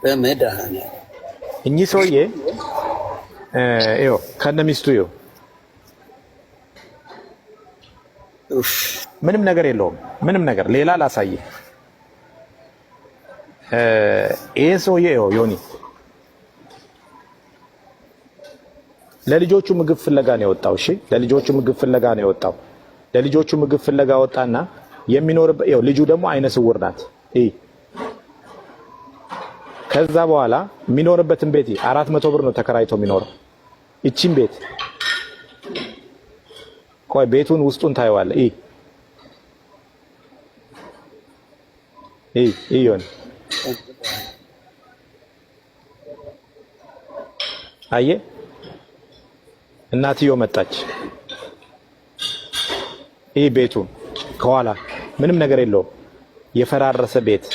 በመድኃኒዓለም እኚህ ሰውዬ ይኸው ከነ ሚስቱ ይኸው ምንም ነገር የለውም። ምንም ነገር ሌላ ላሳየ። ይሄ ሰውዬ ይኸው ዮኒ ለልጆቹ ምግብ ፍለጋ ነው የወጣው። እሺ ለልጆቹ ምግብ ፍለጋ ነው የወጣው። ለልጆቹ ምግብ ፍለጋ ወጣና የሚኖርበት ይኸው ልጁ ደግሞ አይነ ስውር ናት። ከዛ በኋላ የሚኖርበትን ቤት 400 ብር ነው ተከራይቶ የሚኖረው። ይቺን ቤት ቆይ ቤቱን ውስጡን ታየዋለህ። ይ ይ አየህ፣ እናትዮ መጣች። ይህ ቤቱን ከኋላ ምንም ነገር የለውም፣ የፈራረሰ ቤት።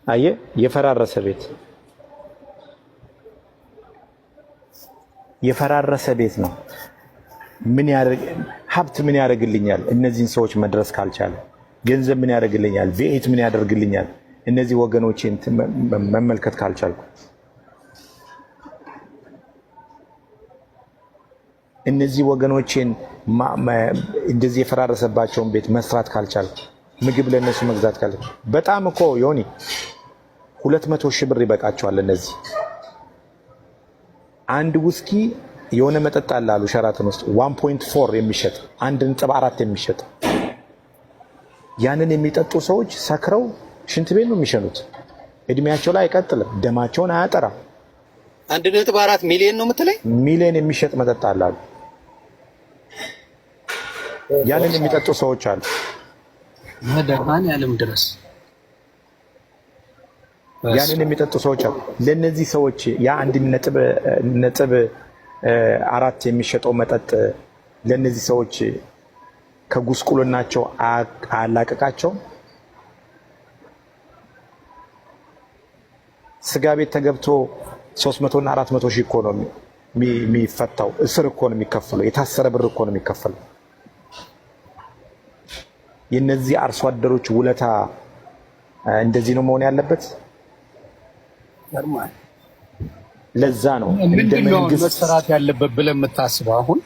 አየህ፣ የፈራረሰ ቤት የፈራረሰ ቤት ነው። ምን ያደርግ ሀብት ምን ያደርግልኛል? እነዚህን ሰዎች መድረስ ካልቻለ ገንዘብ ምን ያደርግልኛል? V8 ምን ያደርግልኛል? እነዚህ ወገኖቼን መመልከት ካልቻልኩ እነዚህ ወገኖቼን እንደዚህ የፈራረሰባቸውን ቤት መስራት ካልቻልኩ ምግብ ለእነሱ መግዛት ካልቻልኩ በጣም እኮ ዮኒ 200,000 ብር ይበቃቸዋል። እነዚህ አንድ ውስኪ የሆነ መጠጥ አለ አሉ ሸራተን ውስጥ 1.4 የሚሸጥ 1.4 የሚሸጥ ያንን የሚጠጡ ሰዎች ሰክረው ሽንት ቤት ነው የሚሸኑት። እድሜያቸው ላይ አይቀጥልም፣ ደማቸውን አያጠራም። 1.4 ሚሊዮን ነው የምትለኝ? ሚሊዮን የሚሸጥ መጠጥ አለ አሉ። ያንን የሚጠጡ ሰዎች አሉ። መድኃኒዓለም ድረስ ያንን የሚጠጡ ሰዎች አሉ። ለእነዚህ ሰዎች ያ 1.4 የሚሸጠው መጠጥ ለእነዚህ ሰዎች ከጉስቁልናቸው አያላቅቃቸውም? ስጋ ቤት ተገብቶ 300 እና 400 ሺህ እኮ ነው የሚፈታው። እስር እኮ ነው የሚከፈለው። የታሰረ ብር እኮ ነው የሚከፈለው። የነዚህ አርሶ አደሮች ውለታ እንደዚህ ነው መሆን ያለበት። ለዛ ነው እንደ መንግስት መሰራት ያለበት ብለህ የምታስበው? አሁን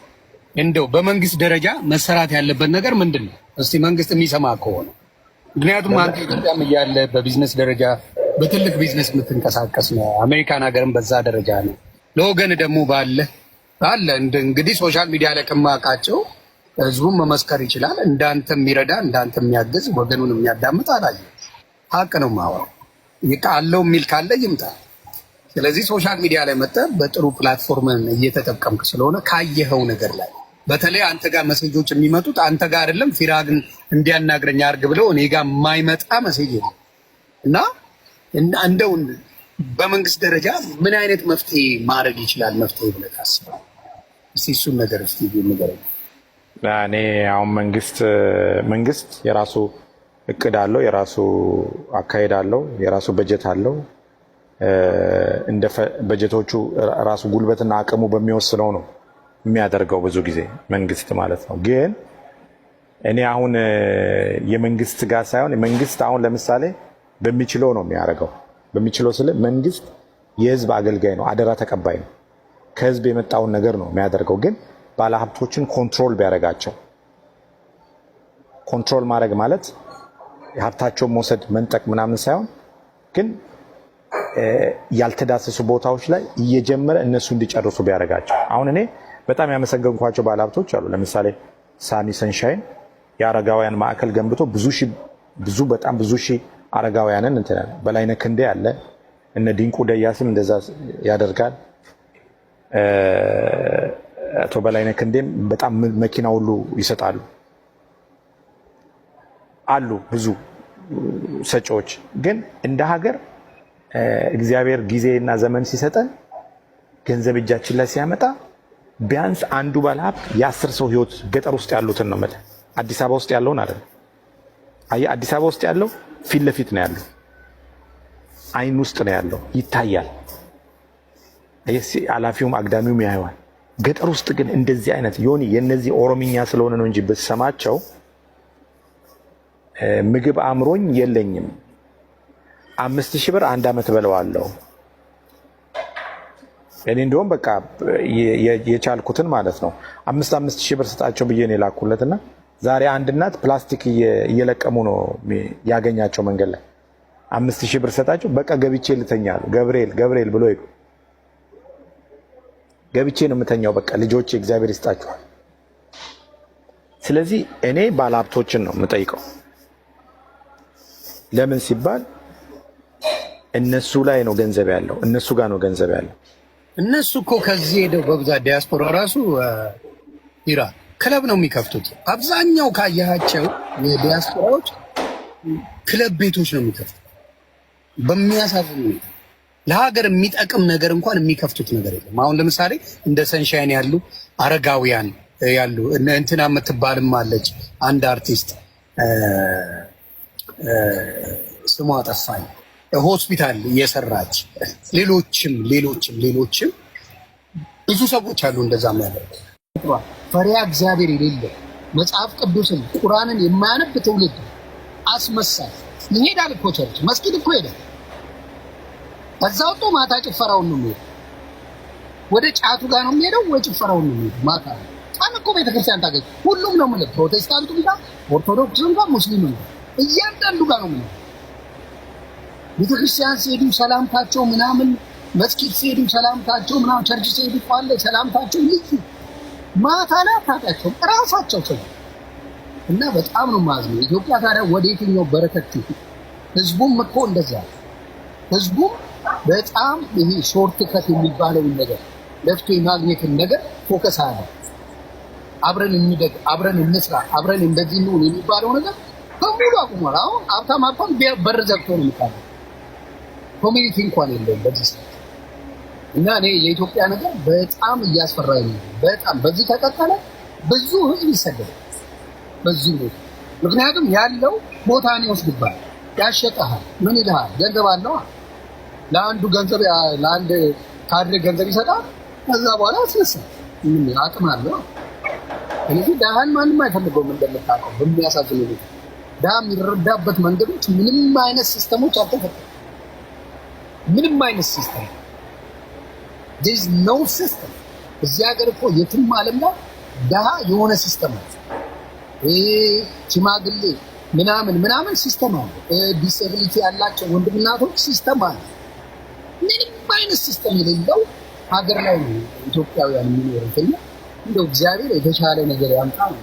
እንደው በመንግስት ደረጃ መሰራት ያለበት ነገር ምንድን ነው? እስቲ መንግስት የሚሰማ ከሆነ ምክንያቱም አንተ ኢትዮጵያም እያለ በቢዝነስ ደረጃ በትልቅ ቢዝነስ የምትንቀሳቀስ ነው። አሜሪካን ሀገርም በዛ ደረጃ ነው። ለወገን ደግሞ ባለ አለ እንግዲህ social media ላይ ከማውቃቸው ህዝቡን መመስከር ይችላል። እንዳንተ የሚረዳ እንዳንተ የሚያግዝ ወገኑን የሚያዳምጥ አላየሁም። ሀቅ ነው የማወራው። አለው የሚል ካለ ይምጣ። ስለዚህ social media ላይ መጥተህ በጥሩ platform እየተጠቀምክ ስለሆነ ካየኸው ነገር ላይ በተለይ አንተ ጋር መሴጆች የሚመጡት አንተ ጋር አይደለም፣ ፊራግን እንዲያናግረኝ አርግ ብለው እኔ ጋር የማይመጣ message ነው እና እንደው በመንግስት ደረጃ ምን አይነት መፍትሄ ማድረግ ይችላል? መፍትሄ ብለህ ታስባለህ? እስኪ እሱን ነገር እስኪ ንገረኝ። እኔ አሁን መንግስት የራሱ እቅድ አለው፣ የራሱ አካሄድ አለው፣ የራሱ በጀት አለው። እንደ በጀቶቹ ራሱ ጉልበትና አቅሙ በሚወስነው ነው የሚያደርገው ብዙ ጊዜ መንግስት ማለት ነው። ግን እኔ አሁን የመንግስት ጋር ሳይሆን መንግስት አሁን ለምሳሌ በሚችለው ነው የሚያደርገው። በሚችለው ስለ መንግስት የህዝብ አገልጋይ ነው፣ አደራ ተቀባይ ነው። ከህዝብ የመጣውን ነገር ነው የሚያደርገው። ግን ባለሀብቶችን control ቢያደርጋቸው፣ control ማድረግ ማለት ሀብታቸውን መውሰድ መንጠቅ ምናምን ሳይሆን ግን ያልተዳሰሱ ቦታዎች ላይ እየጀመረ እነሱ እንዲጨርሱ ቢያደርጋቸው። አሁን እኔ በጣም ያመሰገንኳቸው ባለሀብቶች አሉ። ለምሳሌ ሳሚ ሰንሻይን የአረጋውያን ማዕከል ገንብቶ ብዙ ሺህ ብዙ በጣም ብዙ ሺህ አረጋውያንን እንትን ያለ በላይነህ ክንዴ አለ። እነ ድንቁ ደያስም እንደዛ ያደርጋል። አቶ በላይነህ ክንዴም በጣም መኪና ሁሉ ይሰጣሉ አሉ ብዙ ሰጪዎች። ግን እንደ ሀገር እግዚአብሔር ጊዜና ዘመን ሲሰጠን ገንዘብ እጃችን ላይ ሲያመጣ ቢያንስ አንዱ ባለሀብት የ10 ሰው ህይወት ገጠር ውስጥ ያሉትን ነው የምልህ፣ አዲስ አበባ ውስጥ ያለውን አይደለም። አየህ አዲስ አበባ ውስጥ ያለው ፊት ለፊት ነው ያለው፣ አይን ውስጥ ነው ያለው፣ ይታያል። አላፊውም አግዳሚውም ያየዋል። ገጠር ውስጥ ግን እንደዚህ አይነት ዮኒ የነዚህ ኦሮምኛ ስለሆነ ነው እንጂ ብትሰማቸው ምግብ አምሮኝ የለኝም፣ 5,000 ብር አንድ ዓመት በለዋለሁ። እኔ እንደውም በቃ የቻልኩትን ማለት ነው 5,000 5,000 ብር ስጣቸው ብዬ ነው የላኩለት እና ዛሬ አንድ እናት ፕላስቲክ እየለቀሙ ነው ያገኛቸው መንገድ ላይ። 5,000 ብር ሰጣቸው። በቃ ገብቼ ልተኛ አሉ። ገብርኤል ገብርኤል ብሎ ሄዱ። ገብቼ ነው የምተኛው። በቃ ልጆቼ እግዚአብሔር ይስጣችኋል። ስለዚህ እኔ ባለሀብቶችን ነው የምጠይቀው። ለምን ሲባል እነሱ ላይ ነው ገንዘብ ያለው፣ እነሱ ጋር ነው ገንዘብ ያለው። እነሱ እኮ ከዚህ ሄደው በብዛት ዲያስፖራ ራሱ ኢራ ክለብ ነው የሚከፍቱት። አብዛኛው ካያቸው የዲያስፖራዎች ክለብ ቤቶች ነው የሚከፍቱት። በሚያሳዝን ሁኔታ ለሀገር የሚጠቅም ነገር እንኳን የሚከፍቱት ነገር የለም። አሁን ለምሳሌ እንደ ሰንሻይን ያሉ አረጋውያን ያሉ፣ እንትና የምትባልም አለች አንድ አርቲስት፣ ስሟ ጠፋኝ፣ ሆስፒታል እየሰራች፣ ሌሎችም ሌሎችም ሌሎችም ብዙ ሰዎች አሉ እንደዛ የሚያደርጉ። ፈሪሃ እግዚአብሔር የሌለ፣ መጽሐፍ ቅዱስን ቁርአንን የማያነብ ትውልድ፣ አስመሳይ። ይሄዳል እኮ church፣ መስጊድ እኮ ይሄዳል። ከዛ ወጥቶ ማታ ጭፈራውን ነው የሚሄደው። ወደ ጫቱ ጋር ነው የሚሄደው፣ ወይ ጭፈራውን ነው የሚሄደው። ማታ ቀን እኮ ቤተክርስቲያን ታገኝ ሁሉም ነው የምልህ፣ ፕሮቴስታንቱም ጋር፣ ኦርቶዶክስም ጋር፣ ሙስሊምም ጋር፣ እያንዳንዱ ጋር ነው የምልህ። ቤተክርስቲያን ሲሄዱ ሰላምታቸው ምናምን፣ መስጊድ ሲሄዱ ሰላምታቸው ምናምን፣ church ሲሄዱ ቋለ ሰላምታቸው ልዩ፣ ማታ ላይ አታውቃቸውም እራሳቸው ሰው። እና በጣም ነው የማዝነው። ኢትዮጵያ ታዲያ ወደ የትኛው በረከት? ህዝቡም እኮ እንደዛ፣ ህዝቡም በጣም ይሄ short cut የሚባለውን ነገር፣ ለፍቶ የማግኘትን ነገር focus አለ። አብረን እንደግ፣ አብረን እንስራ፣ አብረን እንደዚህ እንሁን የሚባለው ነገር በሙሉ አቁሟል። አሁን ሀብታም ሀብታም በር ዘግቶ ነው የሚባለው። Community እንኳን የለውም በዚህ ሰዓት። እና እኔ የኢትዮጵያ ነገር በጣም እያስፈራኝ ነው። በጣም በዚህ ከቀጠለ ብዙ ህዝብ ይሰደዳል በዚህ ሁኔታ። ምክንያቱም ያለው ቦታን ይወስድብሃል፣ ያሸጠሃል፣ ምን ይልሃል፣ ገንዘብ አለዋ። ለአንዱ ገንዘብ፣ ለአንድ ካድሬ ገንዘብ ይሰጣል። ከዛ በኋላ ያስነሳል። ምን አቅም አለው። ስለዚህ ድሃን ማንም አይፈልገውም እንደምታውቀው። በሚያሳዝን ሁኔታ ድሃ የሚረዳበት መንገዶች ምንም አይነት system ኦች አልተፈጠሩም። ምንም አይነት system, there's no system። እዚህ ሀገር እኮ የትም ዓለም ላይ ድሃ የሆነ system አለ። ሽማግሌ ምናምን ምናምን system አለ። Disability ያላቸው ወንድምናቶች system አለ። ምንም አይነት system የሌለው ሀገር ላይ ነው ኢትዮጵያውያን የሚኖሩት እና እንደው እግዚአብሔር የተሻለ ነገር ያምጣ ነው።